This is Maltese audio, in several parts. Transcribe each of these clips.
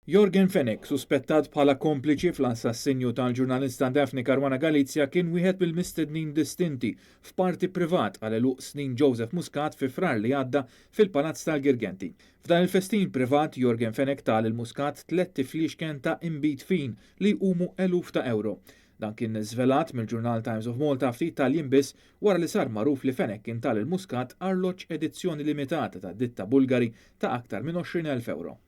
Yorgen Fenech, suspettat bħala kompliċi fl-assassinju tal-ġurnalista Daphne Caruana Galizia, kien wieħed mill-mistednin distinti f'party privat għal għeluq snin Joseph Muscat fi Frar li għadda fil-Palazz tal-Girgenti. F'dan il-festin privat, Yorgen Fenech ta lil Muscat tlett ifliexken ta' inbid fin li jqumu eluf ta' ewro. Dan kien żvelat mill-ġurnal Times of Malta ftit tal-jiem biss wara li sar magħruf li Fenech kien ta lil Muscat arloġġ edizzjoni limitata ta' ditta Bulgari ta' aktar minn 20,000 ewro.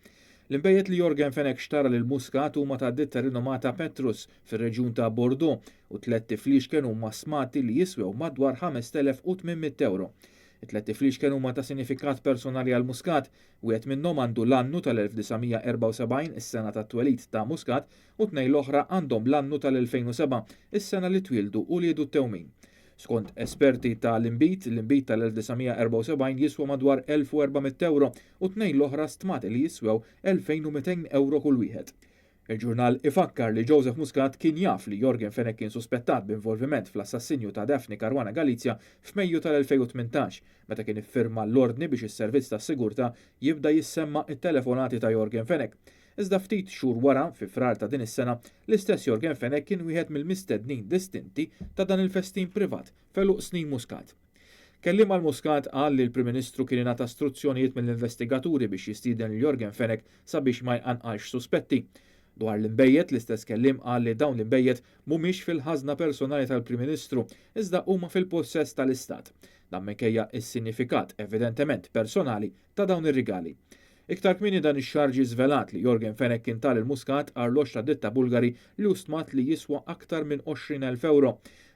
L-inbejjed li Yorgen Fenech xtara lil Muscat huma ta' ditta rinomata Petrus fir-reġjun ta' Bordeaux u tlett ifliexken huma stmati li jiswew madwar 5,800 ewro. It-tlett ifliexken huma ta' sinifikat personali għal Muscat, wieħed minnhom għandu l-annu tal-1974, is-sena tat-twelid ta' Muscat, u tnejn l-oħra għandhom l-annu tal-2007, is-sena li twieldu uliedu t-tewmin. Skont esperti ta' l-inbid, l-inbid tal-1974 jiswa madwar 1,400 ewro u tnejn l-oħra stmati li jiswew 2,200 ewro kull wieħed. Il-ġurnal ifakkar li Joseph Muscat kien jaf li Yorgen Fenech kien suspettat b'involviment fl-assassinju ta' Daphne Caruana Galizia f'Mejju tal-2018, meta kien iffirma l-ordni biex is-Servizz tas-Sigurtà jibda jissemma' t-telefonati ta' Yorgen Fenech. Iżda ftit xhur wara, fi Frar ta' din is-sena, l-istess Yorgen Fenech kien wieħed mill-mistednin distinti ta' dan il-festin privat f'għeluq snin Muscat. Kelliem għal Muscat qal li l-Prim Ministru kien ingħata struzzjonijiet mill-investigaturi biex jistieden lil Yorgen Fenech sabiex ma jqanqalx suspetti. Dwar l-inbejjed, l-istess kelliem qal li dawn l-inbejjed mhumiex fil-ħażna personali tal-Prim Ministru, iżda huma fil-pussess tal-Istat. Dan minkejja s-sinifikat evidentement personali ta' dawn ir-rigali. Iktar kmieni dan ix-xahar ġie żvelat li Yorgen Fenech kien ta lil Muscat arloġġ ta' ditta Bulgari li hu stmat li jiswa aktar minn 20,000 ewro.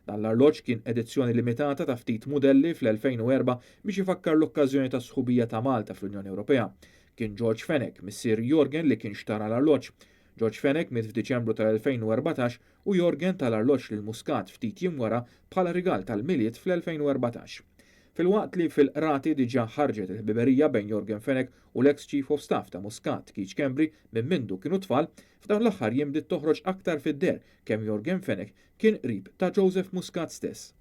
Dan l-arloġġ kien edizzjoni limitata ta' ftit mudelli fl-2004 biex ifakkar l-okkażjoni tas-sħubija ta' Malta fl-Unjoni Ewropea. Kien George Fenech, missier Yorgen li kien xtara l-arloġġ. George Fenech miet f'Diċembru tal-2014 u Yorgen ta l-arloġġ lil Muscat ftit jiem wara bħala rigal tal-Milied fl-2014. Filwaqt li fil-Qrati diġà ħarġet il-ħbiberija bejn Yorgen Fenech u l-eks Chief of Staff ta' Muscat, Keith Schembri, minn mindu kienu tfal, f'dawn l-aħħar jiem bdiet toħroġ aktar fid-deher kemm Yorgen Fenech kien qrib ta' Joseph Muscat stess.